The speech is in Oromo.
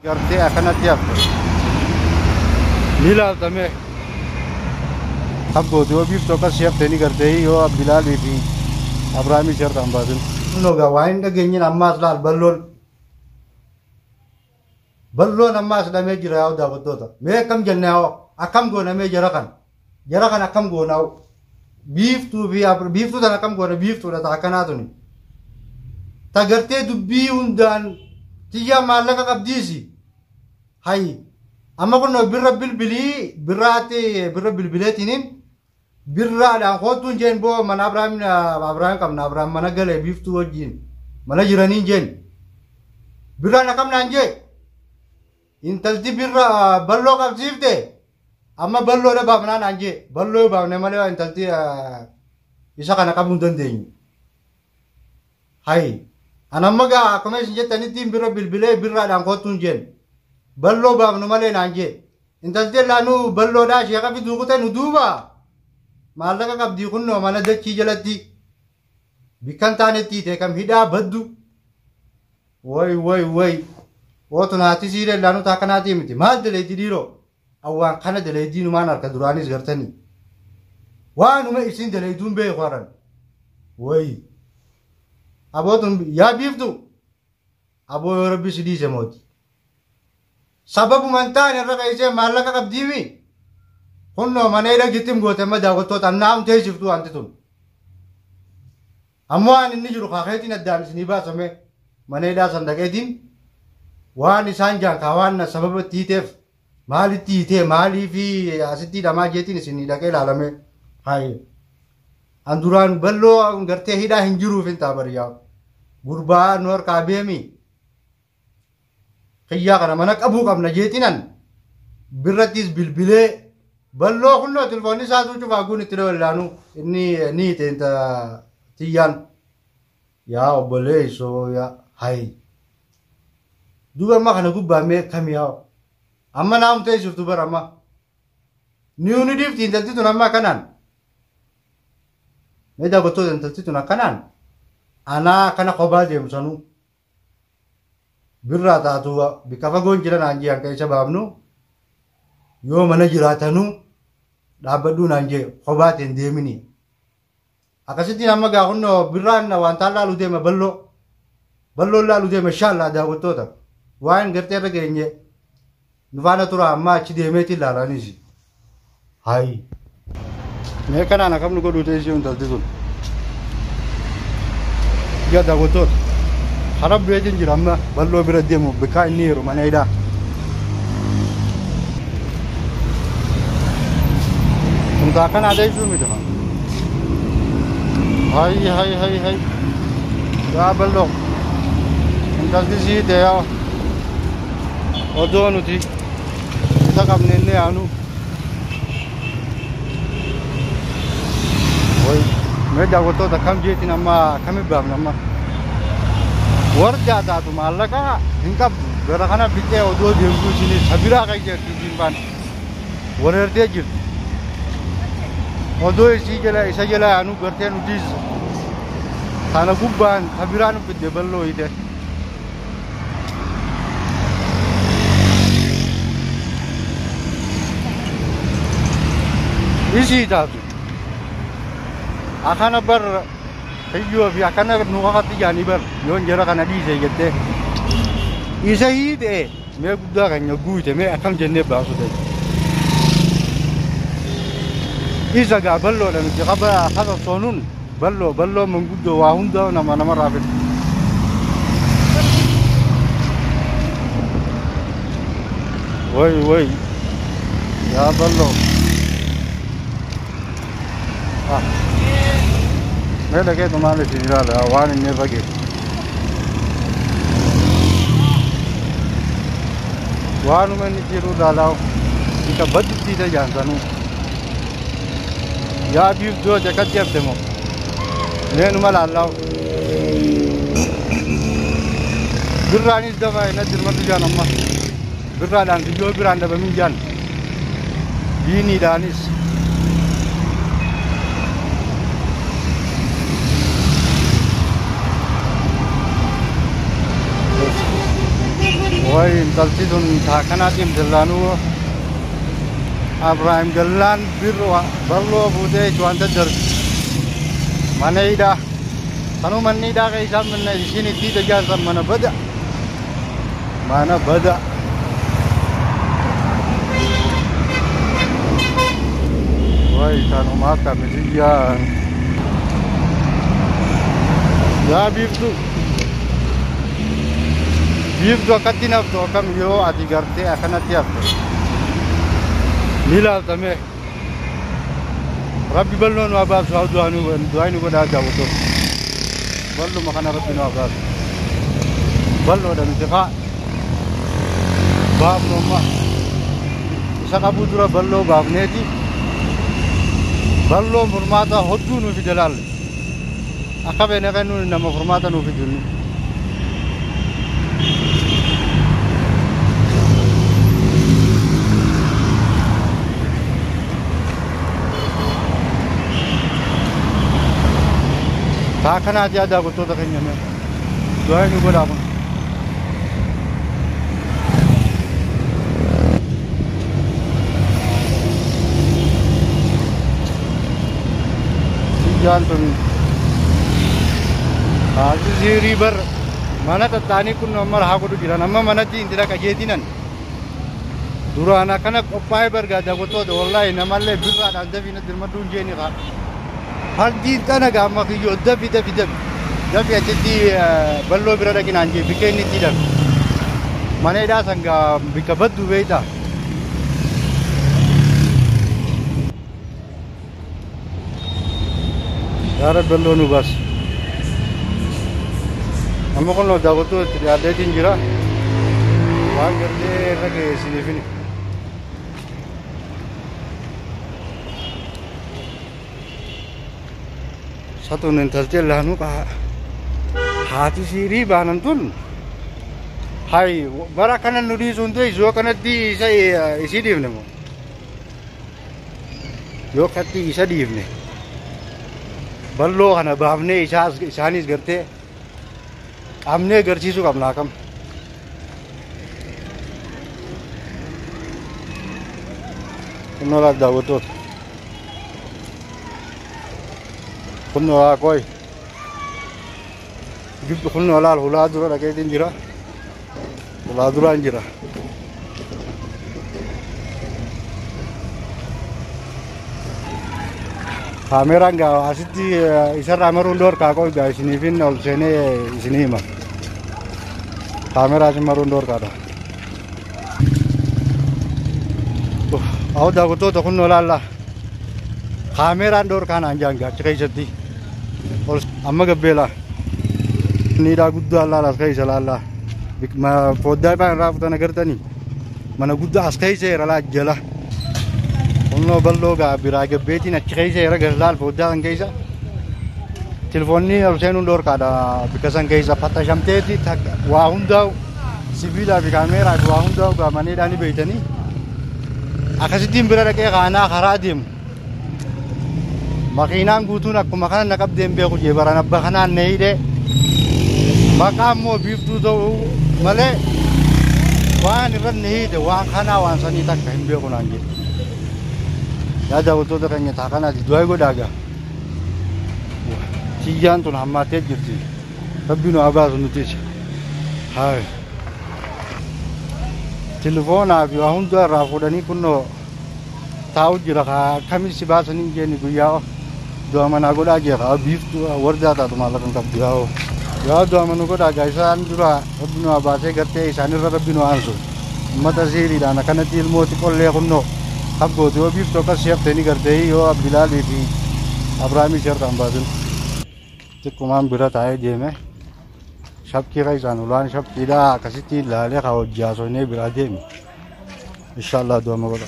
Gartee akkanatti hafte. Ni laaltame. Abbooti yoo biiftuu akkas haftee ni gartee yoo Bilaalii fi Abrahaamii seertaan baasin. Nogaa waa hin dhageenyin ammaas laal balloon. Balloon ammaas dhamee jira yaa daawwattoota. Mee akkam jennee hoo akkam goona mee jara kana. Jara kana akkam goona biiftuu fi biiftuu tana akkam goona biiftuudha ta'a akkanaa tuni. Ta gartee dubbii hundaan tiyyaa maallaqa qabdiisi. Hayi amma kun birra bilbilii birraatti birra bilbileetiniin birraadhaan kootuun jeen boo mana Abrahaam qabna Abrahaam mana galee biiftuu wajjin mana jiraniin jeen. Birraan akkam naan jee intalti birra balloo qabsiifte amma balloodha baafnaa naan jee balloo baafne malee intalti isa kana qabuu hin dandeenyu. Hayi an amma gaa akkuma isin jettanitti birra bilbilee birraadhaan kootuun jeen balloo baafnu malee naan jee intalti laanuu balloodhaa ishee qabi duukute nu duuba maallaqa qabdii kunnoo mana dachii jalatti bikkan taanetti ta'e kam hidhaa baddu. Way way way Ootun haati siiree laanuu taakkanaatii miti maal daleetii dhiiroo awwaan kana daleetii numaan harka duraanis gartanii waanuma isin daleetuun beeku haran way abootun yaa biiftu aboo yoo rabbi si dhiise mooti sababuman taane irra keessee maallaqa qabdiimi kunnoo mana hidha gittim goote amma daawwattoota annaam teessiftuu wanti tun ammoo waan inni jiru kaakeetiin addaan isinii baasame mana hidhaa san dhaqeetiin waan isaan jaan kaa waan sababa tiiteef maalitti hiitee maalii fi asitti hidhamaa jeetiin isinii dhaqee ilaalame haye an duraan balloo gartee hidhaa hin jiruuf hin taabariyaa gurbaa nu harkaa beemi kiyyaa kana mana qabuu qabna jeetinan birrattis bilbilee balloo kunnoo tilfoonni isaatu cufaa guun itti dhawallaanu inni ni hiite tiyyaan yaa obboleessoo yaa haye duuba amma kana gubbaa mee kam yaa amma naam teessiftu bara amma ni dhiifti intalti tun amma akkanaan mee daawwattoota intalti tun akkanaan anaa kana kophaa deemu sanuu birraa taatu bikka fagoon jira naan jee hanqa isa baafnu yoo mana jiraatanuu dhaabbadhuu naan jee kophaatiin deemini akkasittiin amma gaa kunnoo birraan wantaan laalu deema balloo balloon laalu deema inshaallaa daawwattoota waan gartee irra geenye nu faana tura amma achi deemeetiin ilaalaniis. Hayi. Mee kanaan akkam nu godhuu teessee intalti tun. Yaa daawwattoota karaa beetiin jira amma balloo bira deemu bikkaa inni yeroo mana hidhaa. Kun akkanaa teessuu miti. Hayi hayi hayi hayi. Yaa balloo. Intalti sii ta'e yaa. Odoo nuti isa qabne inni yaanu. Mee daawwattoota kam jeetiin amma kami baafne amma warjaa taatu maallaqa hin qabdu gara kana fixee odoo deemtuu isinis sabiraa kan jirti isiin baan wareertee jirti. Odoo isii jala isa jala yaanu gartee nutis kana gubbaan sabiraa nu fidde balloo hiite. Isii taatu akkana bar hiyyoo fi akkana nu kakatti jaanii bar yoon jara kana dhiise jettee isa hiite mee guddaa keenya guute mee akkam jennee baasu ta'e. Isa gaa balloodha nuti qaba qabsoonuun balloo balloo manguddoo waa hunda nama namarraa fide. Way way yaa balloo. Mee dhaqeetu maal isin ilaala waan inni irra geesse. Waanuma inni jiru ilaalaa bika baddutti ija jaansanuu. Yaa biiftuu akkatti hafte moo mee numa laallaa. Birraanis dafa inni dirmatu jaan amma birraadhaan kiyyoo biraan dhabamin jaan diiniidhaanis. Way intalti tun taakanaatiin dallaanuu Abrahaam Gallaan birro bal'oo fuutee wanta darbi. Mana hidhaa. Sanuu manni hidhaa keessaa mana isiin itti tajaajila mana bada. Mana bada. Way kanuma akka mitiyyaan. Yaa biiftuu. Biiftuu akkatti naftu akkam yoo ati gartee akkanatti hafte. Ni ilaaltame. Rabbi bal'oo nu haa baasu haa du'aa nu godhaa daawwattoota. Bal'uma kana rabbi nu haa baasu. Bal'oodha nuti haa. Baafnu amma. Isa qabuu dura bal'oo baafneeti. Bal'oo furmaata hodduu nu fide laalle. Akka beene kennuun nama furmaata nu fidu. Taakanaati yaa daawwattoota keenya mee. Du'aa nu godhaa kun. Siyyaan tun haati siirii bar mana tattaanii kun amma haa godhu jiran amma manatti intila qajeetinan. Duraan akkana qophaa'ee bargaa daawwattoota wallaahi namallee birraadhaan dafii na dirmaduu hin jeeni haa. Fardiin tana gaama kiyyoo dafi dafi dafi dafi achitti bal'oo bira dhaqinaan jee bikka inni itti hidhame. Mana hidhaa san gaa bikka baddu beektaa. Yaa Rabbi bal'oo nu baasi. Amma kun daawwattuu itti dhiyaadheetiin jira. Waan gartee irra ga'e isiniif himi. Satuun intalti laanuu haati siirii baanan tun hay bara kana nu dhiisuun ta'e yoo kanatti isa isii dhiifne moo yoo katti isa dhiifne bal'oo kana baafnee isaanis gartee qabnee agarsiisuu qabna akkam. Kunnoo laal daawwattoota. Kunnoo haa qoy. Gibbi kunnoo laal hulaa dura dhaqeetiin jira. Hulaa duraan jira. Kaameraan gaa asitti isarraa maruun dhoorkaa qoy gaa isiniifin ol seenee isinii hima. Kaameraa isin maruun dhoorkaadha. Awwa daawwattoota kunnoo laallaa. Kaameraan dhoorkaa naan jaan gaa achi keessatti. Amma gabbeelaa. Niidhaa guddaa laala as keessa laallaa. Foddaa ifaan irraa fuutan agartanii. Mana guddaa as keessa jira laa jala. Kunnoo bal'oo gaa biraa gabbeetiin achi keessa jira gad laal foddaa san keessa. Telefoonni ol seenuun dhoorkaadha bikka san keessa fattashamteeti waa hundaa'u sibiilaa fi kaameeraa fi waa hundaa'u gaa maneedhaan ni beeytanii. Akkasittiin bira dhaqee kaanaa karaa deemu. Makiinaan guutuun akkuma kana na qabdeen beeku jee baran abba kanaan na hidhee. Maqaa immoo biiftuu ta'uu malee waan irra na hidhe waan kanaa waan sanii takka hin beeku naan jedhe. Yaa daawwattoota keenya taa kanaati du'aa godhaa gaa. Tiyyaan tun hammaattee jirti. Rabbi nu haa baasu nutis. Haa. Telefoonaa fi waa hundaa irraa fuudhanii kunnoo taa'u jira akkamiin si baasanii hin jenne guyyaa du'a manaa godhaa jira biiftuu wardaa taatu maallaqa hin qabdu yaa'u. Yaa du'a mana godhaa gaa isaan dura rabbi nu haa baasee gartee isaanirra rabbi nu aansu. Uummata siiriidhaan akkanatti ilmooti qollee kunnoo qabgooti yoo biiftuu akkas seeftee ni gartee yoo Abbilaalii fi Abrahaamii seertaan baasin. Xiqqumaan bira taa'ee deeme. Shakkii isaan ulaan shakkiidhaa akkasitti ilaalee haa hojjaasonee biraa deeme. Inshaallah du'a ma godha.